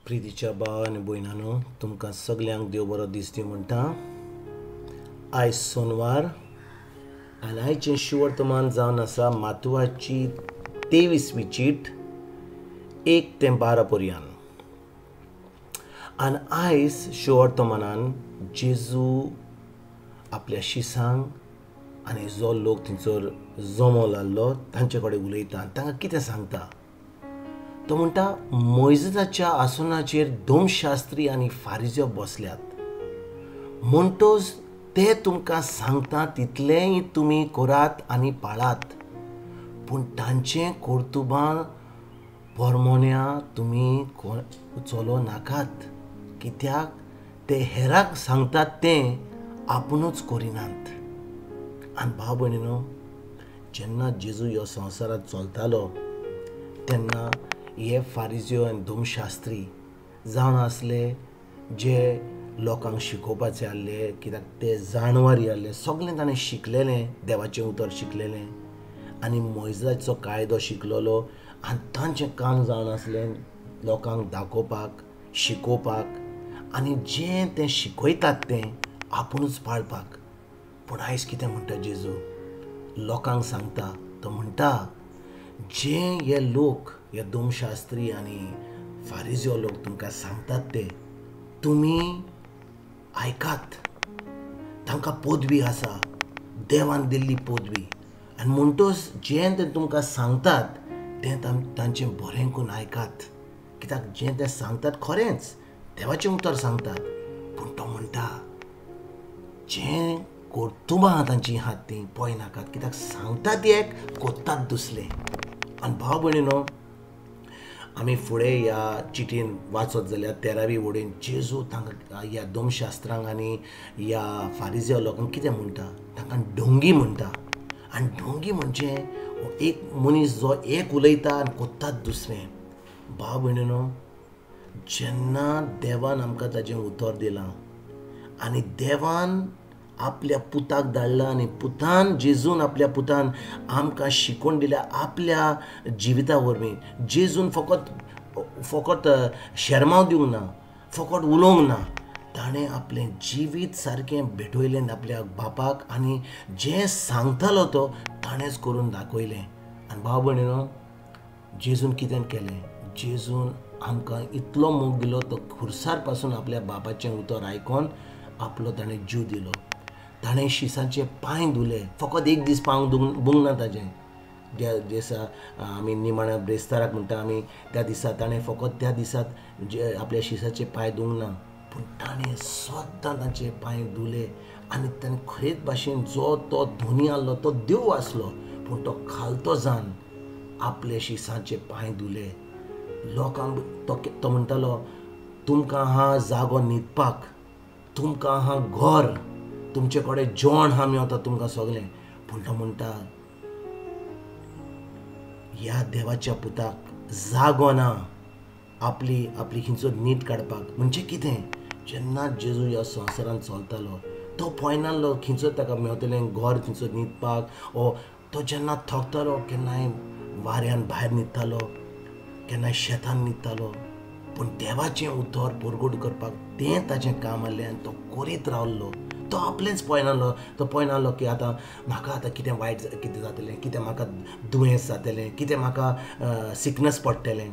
प्रितीच्या भाव आनी भयणांनो, तुमकां सगल्यांक देव बरो दीस दी म्हणटा. आयज सोनवार आनी आयचें शुवर्तमान जावन आसा मातुवाची 23वी चीट 1 ते 12 पर्यंत. आनी आयज शुवर्तमानान जेजू आपल्या शिसांक आनी जो लोक थंयसर जमो लाल्लो तांचे कडेन उलयता आनी तांकां कितें सांगता. तो म्हणटा, मोयजेसाच्या आसनाचेर धर्मशास्त्री आनी फारिज्यो बसल्यात, म्हणटच ते तुमकां सांगता तितलेंय तुमी करात आनी पाळात, पूण तांचें कर्तुबां परमोण्या तुमी चलो नाकात, कित्याक ते हेराक सांगतात तें आपुणूच करिनात. आनी भाव भयणीनो, जेन्ना जेजू ह्या संवसारांत चलतालो तेन्ना हे फारिज्यो आनी धर्मशास्त्री जावन आसले जे लोकांक शिकोवपाचे आसले, कित्याक ते जाणवारी आसले, सगळें ताणें शिकलेलें, देवाचें उतर शिकलेलें आनी मोयजेसाचो कायदो शिकलेलो. आनी तांचें काम जावन आसलें लोकांक दाखोवपाक, शिकोवपाक आनी जें तें शिकयतात तें आपुणूच पाळपाक. पूण आयज कितें म्हणटा जेजू लोकांक सांगता, तो म्हणटा जे हे लोक, हे धर्मशास्त्री आनी फारिज्यो लोक तुमकां सांगतात ते तुमी आयकात. तांकां पदवी आसा, देवान दिल्ली पदवी, आनी म्हणटच जें ते तुमकां सांगतात तें तांचें बरें करून आयकात, कित्याक जें ते सांगतात खरेंच देवाचें उतर सांगतात. पूण तो म्हणटा जें कर्तुबां तांचीं आहात तीं पळयनाकात, कित्याक सांगतात एक, करतात दुसरें. आनी भाव भयणीनो, आमी फुडें ह्या चिटीन वाचत जाल्यार 13वी वडीन जेजू तांकां ह्या धर्मशास्त्रांक आनी ह्या फारिज्या लोकांक कितें म्हणटा, तांकां ढोंगी म्हणटा. आनी ढोंगी म्हणजे एक मनीस जो एक उलयता आनी करतात दुसरें. भाव भयणीनो, जेन्ना देवान आमकां ताजें उतर दिलां आनी देवान आपल्या पुताक धाडला आनी पुतान जेजून आपल्या पुतान आमकां शिकोवन दिल्या आपल्या जिविता वरवीं, जेजून फकत फकत शेरमांव दिवंक ना, फकत उलोवंक ना, ताणें आपलें जिवीत सारकें भेटयलें आपल्या बापाक आनी जें सांगतालो तो ताणेंच करून दाखयलें. आनी भाव भयणीनो, जेजून कितें केलें, जेजून आमकां इतलो मोग दिलो, तो खुर्सार पासून आपल्या बापाचें उतर आयकोन आपलो ताणें जीव दिलो. ताणें शिसांचे पांय धुले, फकत एक दीस पांय बुंग ना ताजें. ज्या दिसा आमी निमाण्या ब्रेस्ताराक म्हणटा आमी, त्या दिसा ताणें फकत त्या दिसात जे आपल्या शिसाचे पांय धुवंक ना, पूण ताणें सद्दां तांचे पांय धुले. आनी ताणें खरेच भाशेन जो तो धोनी आसलो तो देव आसलो, पूण तो खालतो जावन आपले शिसांचे पांय धुले. लोकांक तो म्हणटालो, तुमकां आहा जागो न्हिदपाक, तुमकां आहा घर, तुमचे कडेन जेवण आहा मेवता तुमकां सगळें, पूण तो म्हणटा ह्या देवाच्या पुताक जागो ना आपली आपली खंयचो न्हीद काडपाक. म्हणजे कितें, जेन्ना जेजू ह्या संवसारांत चलतालो तो पळयनासलो खंयचो ताका मेवतलें घर खंयचो न्हिदपाक, ओ तो जेन्ना थकतालो केन्नाय वाऱ्यान भायर न्हिदतालो, केन्नाय शेतान न्हिदतालो, पूण देवाचें उतर परगट करपाक तें ताचें काम आसलें आनी तो करीत रावलो. तो आपलेंच पळयनासलो, तो पळयनासलो की आतां म्हाका आतां कितें वायट कितें जातलें, कितें म्हाका दुयेंस जातलें, कितें म्हाका सिकनस पडटलें.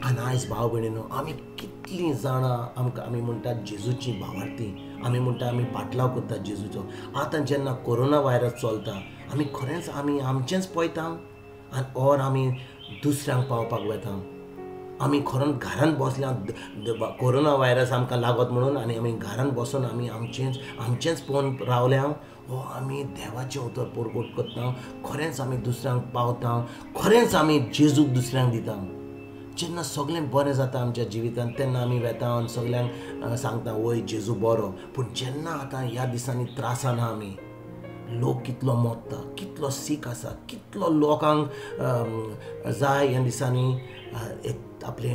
आनी आयज भाव भयणीनो, आमी कितलीं जाणां आमकां आमी म्हणटात जेजूची भावार्थी, आमी म्हणटा आमी पाटलाव करतात जेजूचो. आतां जेन्ना कोरोना व्हायरस चलता आमी खरेंच आमी आमचेंच पळयता आनी ओर आमी दुसऱ्यांक पावपाक वता. आमी खरोन घरांत बसल्या कोरोना व्हायरस आमकां लागत म्हणून आनी आमी घरांत बसून आमी आमचेंच आमचेंच पळोवन रावल्या, हो आमी देवाचें उतर परगट करता, खरेंच आमी दुसऱ्यांक पावता, खरेंच आमी जेजूक दुसऱ्यांक दिता. जेन्ना सगळें बरें जाता आमच्या जिवितांत तेन्ना आमी वेता आनी सगल्यांक सांगता वय जेजू बरो. पूण जेन्ना आतां ह्या दिसांनी त्रासान आहा आमी, लोक कितलो मोडटा, कितलो सीक आसा, कितलो लोकांक जाय ह्या दिसांनी एक आपले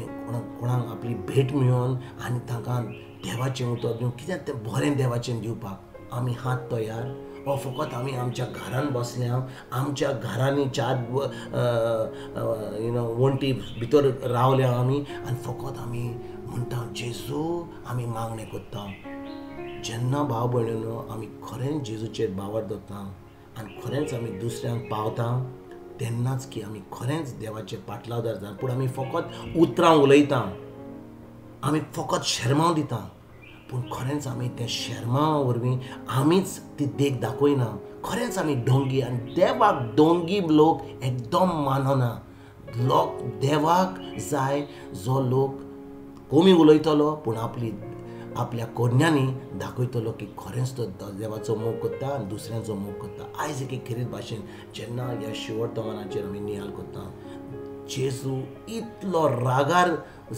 कोणाक आपली भेट मेळोवन आनी तांकां देवाचें उतर दिवन कित्याक तें बरें देवाचें दिवपाक आमी हात तयार, वा फकत आमी आमच्या घरान बसल्या, आमच्या घरांनी चार वण्टी भितर रावल्या आमी आनी फकत आमी म्हणटा जेजू आमी मागणें करता. जेन्ना भाव भयणीनो आमी खरेंच जेजूचेर भावार्थ दवरता आनी खरेंच आमी दुसऱ्यांक पावता तेन्नाच की आमी खरेंच देवाचे पाटलावदार जाता. पूण आमी फकत उतरां उलयता, आमी फकत शेरमांव दिता, पूण खरेंच आमी त्या शेरमांवा वरवीं आमीच ती देख दाखयना. खरेंच आमी डोंगी आनी देवाक डोंगी लोक एकदम मानना. लोक देवाक जाय जो लोक कमी उलयतलो पूण आपली आपल्या कोरण्यांनी दाखयतलो की खरेंच तो देवाचो मोग करता आनी दुसऱ्यांचो मोग करता. आयज एक खेरीत भाशेन जेन्ना ह्या शिवर्तमानाचेर आमी नियाल करता, जेजू इतलो रागार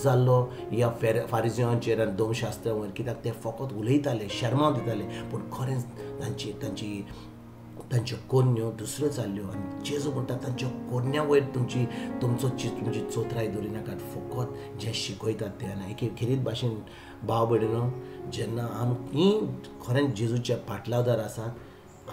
जाल्लो ह्या फारिजियांचेर आनी धर्मशास्त्रां वयर, कित्याक ते फकत उलयताले, शर्मांव दिताले, पूण खरेंच तांची तांची तांच्यो कोन्यो दुसऱ्यो जाल्ल्यो. आनी जेजू म्हणटा तांच्यो कोन्या वयर तुमची तुमचो तुमची चोत्राय दवरी नाकात, फकत जें शिकयतात तें. आनी एक खेरीत भाशेन भाव भयणीनो जेन्ना आमी खरेंच जेजूच्या पाटलावदार आसात,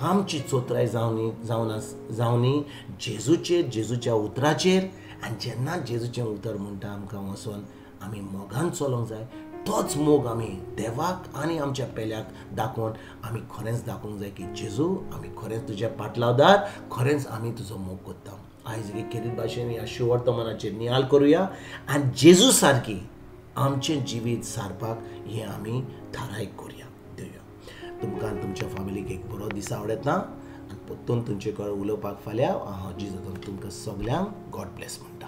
आमची चोत्राय जावनी जेजूचेर, जेजूच्या उतराचेर. आनी जेन्ना जेजूचें उतर म्हणटा आमकां वचोन आमी मोगान चलोवंक जाय, तोच मोग आमी देवाक आनी आमच्या पेल्याक दाखोवन आमी खरेंच दाखोवंक जाय की जेजू आमी खरेंच तुज्या पाटलावदार, खरेंच आमी तुजो मोग करता. आयज एक खेरीत भाशेन ह्या शिवर्तमानाचेर नियाल करुया आनी जेजू सारकी आमचें जिवीत सारपाक हें आमी थाराय करुया. दिवया तुमकां तुमच्या फामिलीक एक बरो दीस आवडटा आनी परतून तुमचे कडेन उलोवपाक फाल्यां हांव जेजू तुमकां सगल्यांक गॉड ब्लेस म्हणटा.